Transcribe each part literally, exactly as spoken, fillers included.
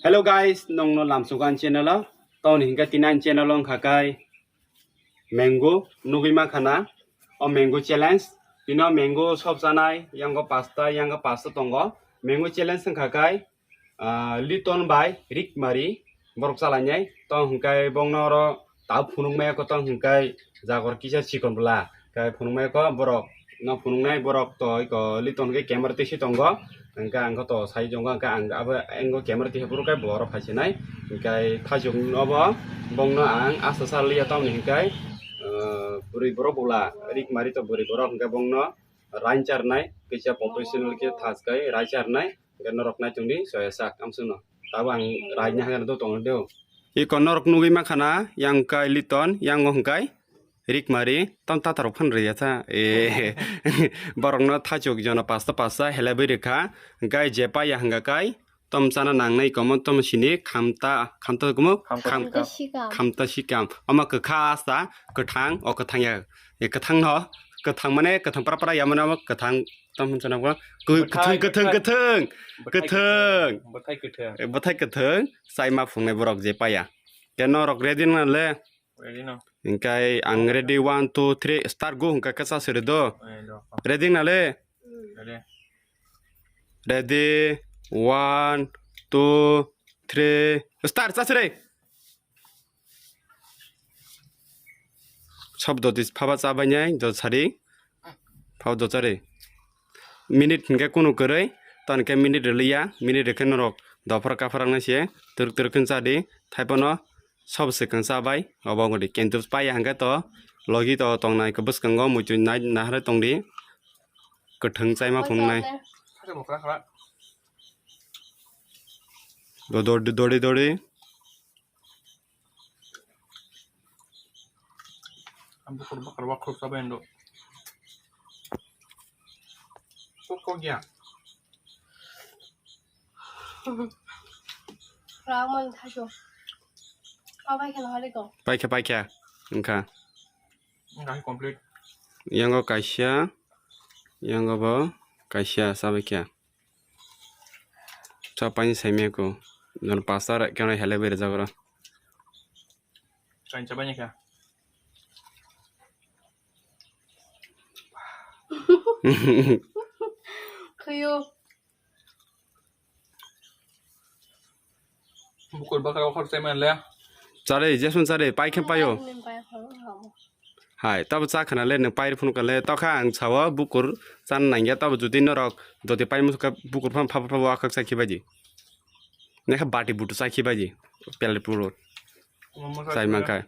Hello guys, nongno lamsugan channel o. Toni hingke tini ani channel o wngkha kai mango nugui makhana. O mango challenge. Tino mango sob chanai, yango pasta, yango pasta tongo. Mango challenge wngkha kai, ah, Liton bai Rikmari borok chalainai. Tong hingkai bongno oro tau phunukmaya ko tong hingkai jagor kisa chikon bwla. Kai phunukmaya ko borok no phunuknai borok to iko Liton ke camera tisi tongo. Hingke ang to sai tongo, hingke ang abo engo camera tisi phuru kai boro phaisinai. Hingke thajok obo bongno ang asa sa liya tamni hingke, eh, bwrwi borok bwla Rikmari to bwrwi borok hingke bongno rain charnai kisa professional ke thas kai rai charnai. Hingke norok naitung di soya sak amsungno. Tabo ang raini hagan do tongno deo. Iko norok nugui makhana, yang kai Liton, yang o hingkai Rikmari, tam tatarok phan rwya tha. E, borokno thachuk jono pasta pasta helebwi rwkha. Hingkai je paya hingka kai, tom chana nangnai komo tom sini khamta, khamta kumo, Khamta kham-, sikam. Khamta sikam. Sikam. Omo kwkha asta, kwthang, o kwthang ya. E, kwthang no, kwthang mane, kwthang pra pra ya mane omo kwthang. Tam hwn chana bwkha. Kw-, bwthai, kwthwng, kwthwng, bwthai. Kwthwng. Bwthai kwthwng. Bwthai kwthwng. Eh, bwthai kwthwng. Sai ma phungnai borok je paya. Ke norok ready nang le? Ready no. Hingkai ang ready, one, two, three, start go hingka kasa sere do. Eh, do. Ready na le? Ready. Ready, one, two, three, start, chasere. Sob doti phaba chabainai, dot sari. Phaba dot sari. Minute hingke kunu kwrwi, ton ke minute rwliya, minute rwkhe norok dophra kaphra wngnai se, twrwk twrwk khe chadi, thaiphano sob swkang chabai, obo wngkha di. Kintu paya hingke to, logi to tongnai, khe bwskango muitu nai, nahar tongdi, kwthwng chaima phunuknai. Bo dori dori dori. Ang bukur bakar bakar sabai ando. Kok kok ya. Ramon thaso. Abai khe hari ko. Paikha, paikha. Wngkha. Wngkha complete. Yango kaisa, yango bo kaisa sabai kha. Cha paini saimaya ko. Jon pasta ra keno hele bere jagora. Kain cha banya kha. Khuyo. Bukur bakar okhor sai man le. Chare, Jason chare, pai khe paio. Ani pai khoro hamo. Hai, tabo cha khana le, nwng pai phunu ka le, tokha ang sao bukur chan nangya, tabo jodi norok, jodi pai musuka bukur phan phabo phabo akhak chai khibai di. Nekha bati butu chai khibai di, pellet butu. Chai mankai.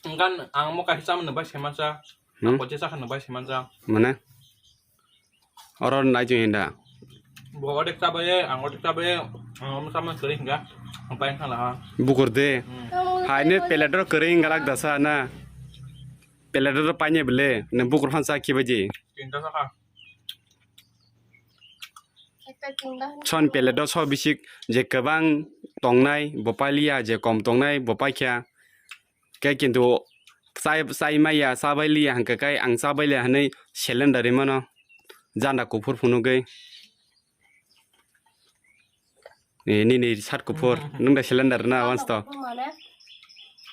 Engkan ang mo kaisa chamani bai semansa. Hmm? Ako jesa khani bai semansa. Mane? Oro nai jeng hinda. Bo odek chabaye, ang odek chabaye, ang mo chamani kering ga. Ang pai khala ha. Bukur de. Hmm. Hai ne pellet ro kering galak dasa na. Pellet ro paine bele, ne bukur phan sa khibai di. Tinta saka. Son pellet o so bisik je kwbang tongnai bo pailiya, je kom tongnai bo paikha. Khe kintu chai, chai maya, chabai liya hwnkhe kai ang chabai liya hwnwi cylinder rimano janda kuphur phunugwi. Eh, nini shirt kuphur, nwng da cylinder na wansto.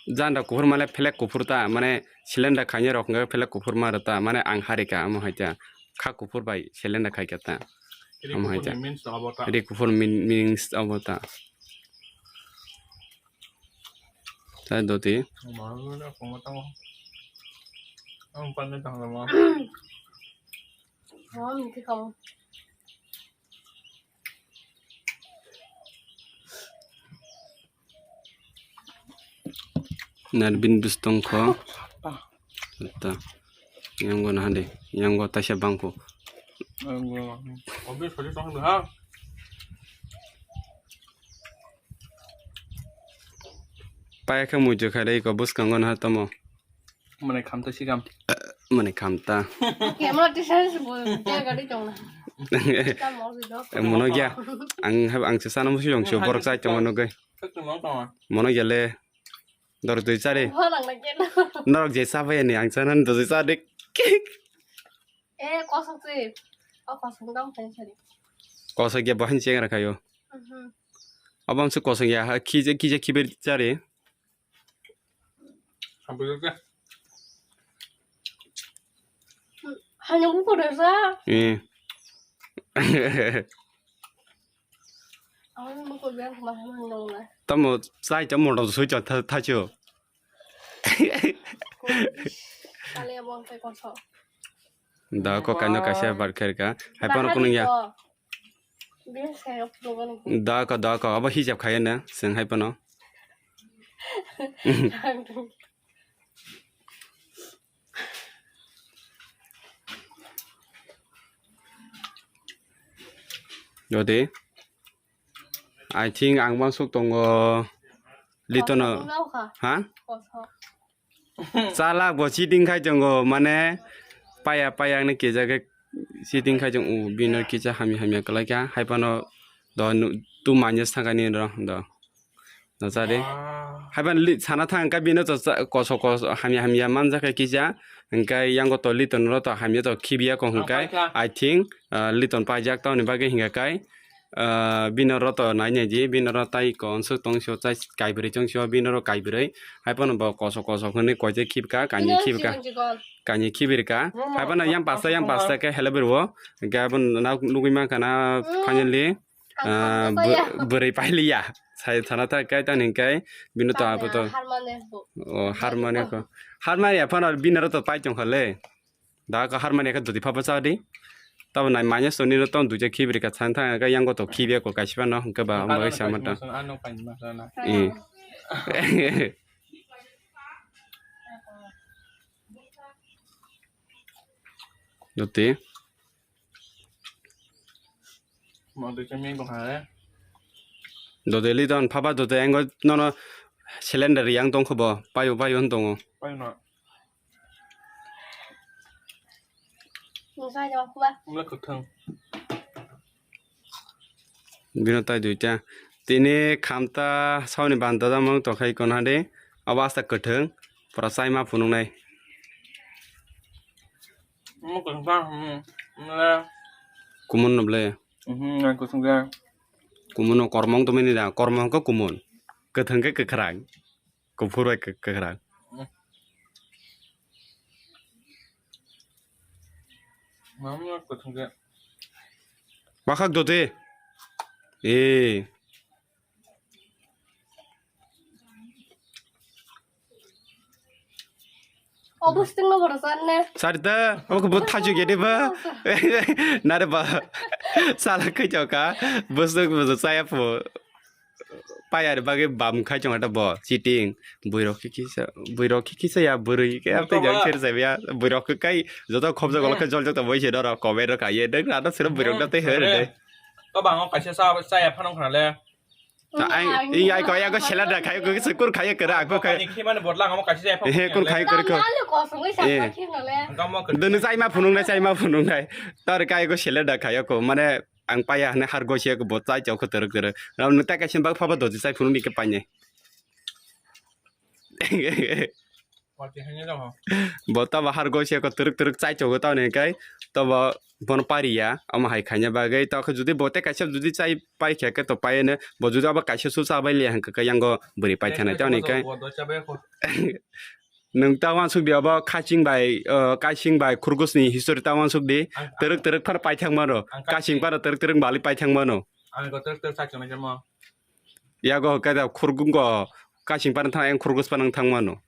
Janda kuphur mane phelek kuphur ta, mane cylinder khainai rok hwnkhe phelek kuphur ma rw ta, mane ang harika omo hai ta. Kha kuphur bai cylinder khaikha ta. Omo hai ta. Ri kuphur means abo ta. Ri kuphur mean-, means abo ta. Tai doti. Narbin bwswk tongkho. Ta. Yang go nahande. Yang go taisa bangkho. Paya khe muitu khaide iko bwskango naha tomo. Mane khamta sikam. Mane khamta. Camera tisa se bo te gari tong na. Mono gya. Ang hab ang se sana musi jong se borok chai tong nugui. Mono gya le. Dor dui chari. Norok je sabai ni ang sana dor dui chari. Eh, kosok se. O kosong tong thani sari. Kosong ya bohan cheng ra kayo. Mhm. Abam se kosong ya ha kije kije kiber chari. Hanya buku desa. Eh. Awal buku biar kemarin dong lah. Tamo sai tamo dong sui cha tha tha chu. Kali abang teh kosong. Da ko kaino kaisa bar kher ka. Hai pano kunung ya. Da ko da ko abo hijab khaya na seng hai pano. Jodi. I think ang uansuk tongo Litono. Kosong wngkha. Ha? Kosong. Chalak bo cheating khai tongo, mane paya paya ni kejak cheating khai tongo, bino kisa hamya hamya kwlai kha, hai phano do tu manya sakani ro do. Do cha de. Hai phano sana thang kha bino to kosok kosok hamya hamya manjak kha kisa, hwnkhe yango to Litono ro to hamya to khibiya kok hwnkhe, I think, ah, Liton paijak tamoni bagwi hwnkhe kai. Ah, bino ro to nai nai di, bino ro tai ko onsuk tong sio chai kai bwrwi chong sio, bino ro kai bwrwi. Hai phano bo kosok kosok hwnwi koi je khibka, kanye khibka, kanye khibirka. Hai phano yang pasta, yang pasta khe hele bwrwi o. Hwnkhe abo nugwi mankha na finally, ah, bwrwi pailiya. Sai thana ta kai tani kai bino to abo to. O harmani ko. Harmani ya phano bino ro to pai tong kha le. Da ka harmani ka dudi phaba cha di. Tabo nai manya soni no tong duja khibri ka chan thang ka yango to khibya ko kaisa no hwnkhe ba ang bai sama ta. Eh. Doti. Doti Liton phaba doti engo nono cylinder yang tong khobo payo payo hwn tongo. Bino tai duita. Tini khamta sauni banta da mang tokhai kon hade. Abo asta kwthwng. Pura chaima phunuknai. Kumun no ble. Kumun no kormong to mini da. Kormong ko kumun. Kwthwng ke kwkhwrang. Kuphur bai kwk-, kwkhwrang. Wakhak doti. Eh. Obosting no boro sanne. Sarita, oke bo thaju gede ba. Nare ba. Sala khe choka. Bosok bosok saya po. Payar bagwi bam khai chong ata bo cheating. Buirok khe kisa, buirok khe kisa ya bwrwi khe apte jang ser sa ya. Buirok khe kai joto khobjak golo khe joljak ta boise doro kobe ro kaiye dek rada sero buirok da te her de. Ko bango kaisa sa sa ya phano khana le. Ai ai ko ya ko sela da khai ko se kur khai kra ko khai. Ni khimane botla ngamo kaisa sa ya phano. He kur khai kur ko. Donu sai ma phunung nai sai ma phunung nai. Tar kai ko sela da khai ko mane. Ang paya hwnwi har gosi eko bo chai chao khe twrwk twrwk. Rao nwng tai kaisa bak phaba doji chai phunukni khe painai. Bo tabo har gosi eko twrwk twrwk chai chao khe tamoni hwnkhe tobo bono pariya omo hai khaina bagwi. Tokhe jodi bo tei kaisa jodi chai pai khe khe to paiya no bo jodi abo kaisa su chabai liya hwnkhe khe yango bwrwi paithanai tamoni hwnkhe. Nwng ta uansuk di abo kaching bai, uh, kaching bai khurgusni history ta uansuk di. Ang, twrwk twrwk phano paithang mano. Ang kaching kaching phano twrwk twrwk bali paithang mano. Ang go twrwk twrwk sakchang nai mo. Yago hwnkhe da khurgusgo kaching phano thang, ang khurgus phano thang mano.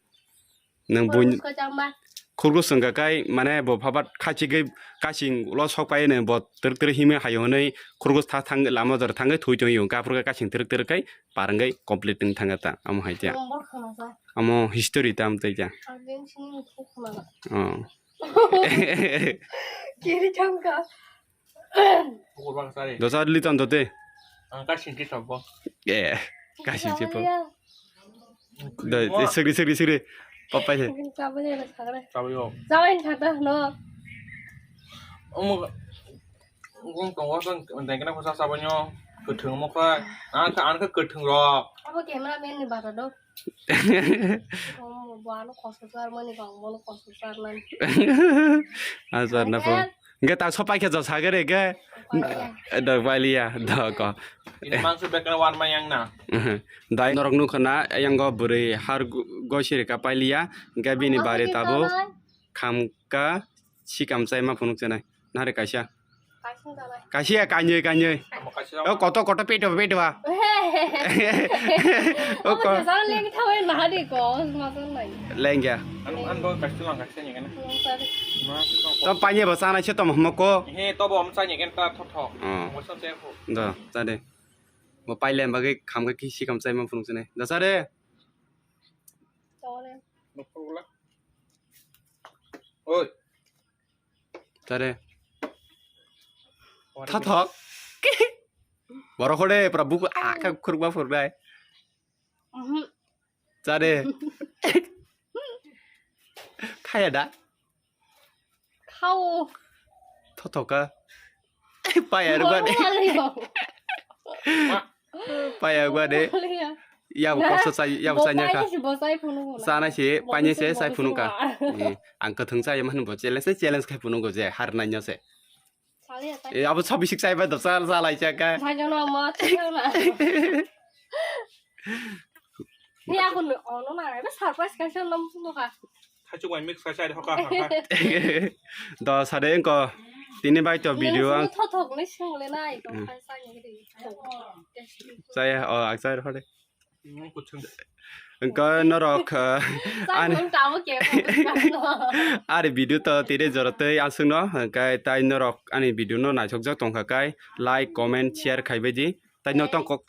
Nwng bun khurgus ko chang ba. Khurgus wngkha kai mane bo phabat khachigwi kaching ulo sok pai ne bo twrwk twrwk himwi hayo hwnwi khurgus tha thang lama jora thangwi thwi tongwi wngkha aphuru khe kaching twrwk twrwk kai parwngwi complete wng thangkha ta amo hai ta. Ang bor khana sa. Amo history tam tei kya? Arden sini mukhu khumala. Oh. Kiri thangka. Dosa litan dote. Ang ka singki sabbo. Eh, ka singki po. Do, eh, sugri, sugri, sugri. Papai he. Sabai na sagre. Sabai yo. Sabai thata no. Omo. Ung tong wa tong dengkena ko sa sabai nyo. Kwthwng mo kha. Ang ka, ang ka kwthwng ro. Abo camera man ni bara do. Omo, bo ano koso sar mani bang, bono koso sar mani. Asar na po. Hingke ta sopai khe jo sagere ge. Dok pailiya, dok ko. Ini mangso bekar warma yang na. Dai norok nukha na, yang go bwrwi har go sirika pailiya, hingke bini bari tabuk khamka sikam chai ma phunuk chenai. Nare kaisa. Kaisa kainwi, kainwi. Amo kaisa. O koto, koto peto, peto ba. O ko. Lengya. Anu, anu, kaisa lang, kaisa ni kan. To paine bo sana se to mo ko. He, to bo am sa ni kan ta tho tho. Oh. Mo sa se ko. Do, ta de. Bo paile bagwi khamka ki sikam chai ma phunuk chenai. Da sa de. Oi. Tare. Tha thok. Borok hode pura buku aka khurba phurnai. Mhm. Tare. Khaya da. Khao. Thothoka. Paya rwgani. Paya rwgani. Yabo kosto chai, yabo chai nyakha. Chana se, paine se, chai phunukha. Eh, ang kwthwng chai mani bo challenge, challenge khai phunukgo je, har nai no se. Eh, abo sabisik chai ba dosa, sa lai chakha. Ni ako no, ono na, ebe surprise kaisa nom phunukha. Thaichuk bai mix khai chai hoka hoka. Do sade engko tini bai to video ang. Thothok ni swngle nai to khai chai ni ri. Chai o ang chai hore. Engko norok ani tamo ke. Ari video to tire jorotei aswkno kai tai norok ani video no naisok jak tongkha kai like comment share khai bai di tai no tongkok.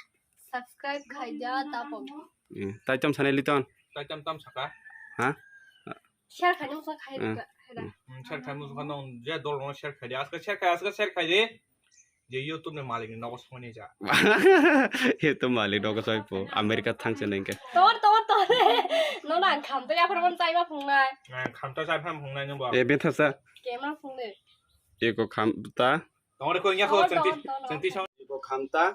Subscribe khai ja ta pom. Eh, tai tam sanai liton. Tai tam tam saka. Ha? Share khai nung sa khai. Eh. Share khai nung sa nung je dol nung share khai de. Aska share khai, aska share khai de. Je YouTube ni malik ni nogo songni ja. YouTube malik nogo soi po. America thang se nengke. Tor tor tor. No na kham to ya phar man chai ma phung nai. Kham to chai phar phung nai nung bo. E bethasa. Camera phung de. Eko kham ta. Tongore ko ingya ko chengti chengti song. Bo kham ta.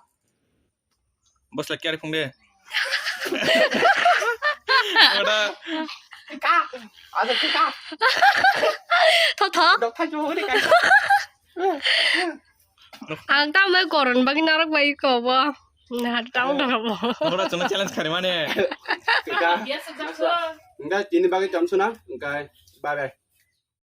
Bosla kiyar phung de. Oda. Ka. Ada ka. Tho tho. Dok thai jo hore ka. Ang ta mai koron bagi narok bai ko bo. Nah, tang dong bo. Oda chuna challenge khari mane. Ka. Enggak, ini bagi jam suna. Enggak. Bye bye.